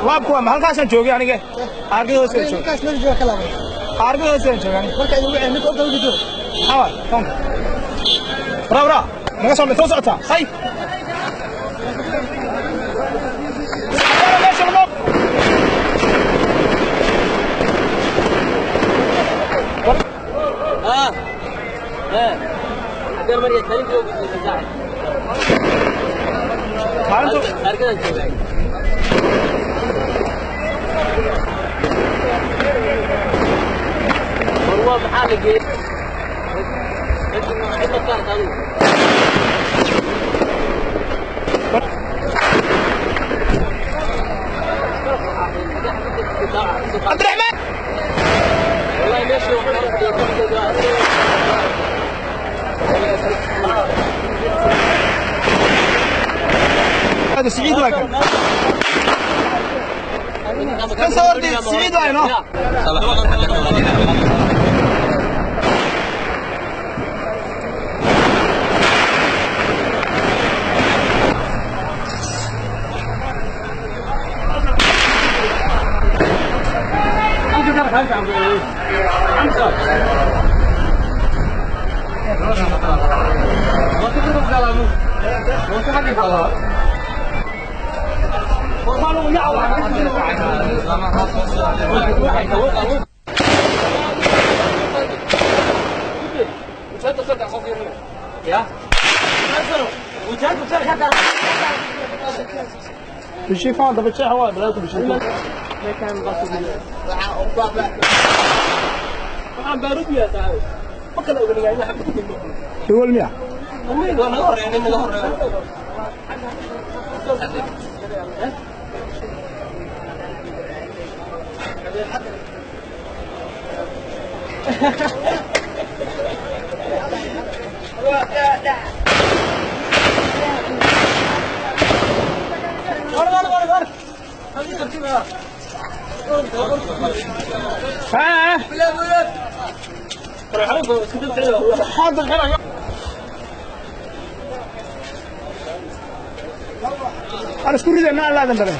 Laabku waa halkaasaan joogay aniga. Aargada hoos joogay. Ninkaas meel jooga kala way. Aargada hoos joogay aniga. Marka igu wicin ninka u gido. Hawa, foonka. Bra bra. Naga soo soo socota. Hay. ها ها قال مريم خليك جوجي صاحب. Aargada joogay. هو محل جيت عبد الرحمن والله ماشي. هذا سعيد واكل كان صورتي سعيد واينو. بالشيفون ده بالشيح هو بلاته بالشيفون. هو المياه. ها حاضر. أنا اسكت ريدا ما لا ذنب.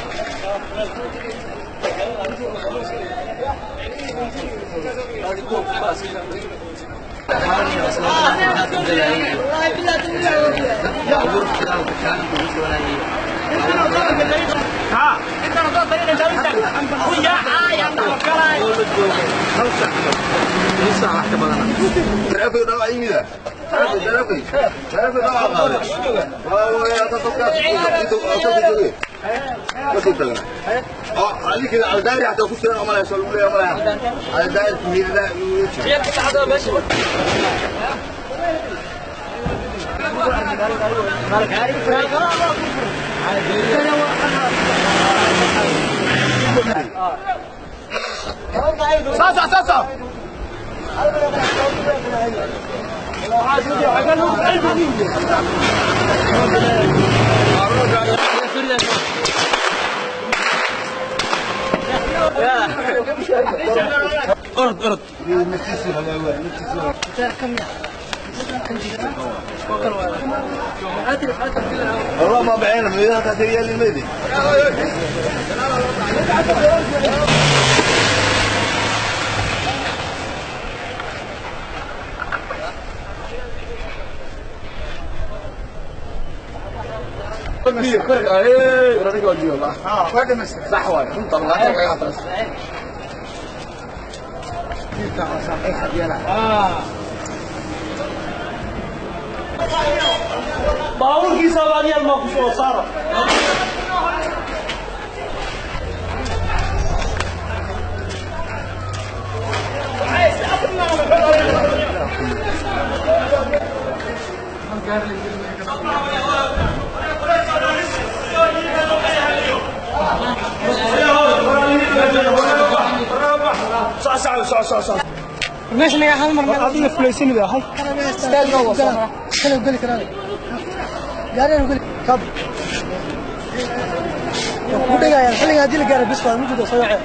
ارد ارد. والله ما بعينه من إذا تأتي لي المدي. baabuurkiisa baadiyaal maa ku soo saara. ماشي يا حمر adiga fulaysanida hay kala geli karaan gaarigan geli kab ku dhigaya xilliga hadii la gaaro bis waa mujida soo yaacay.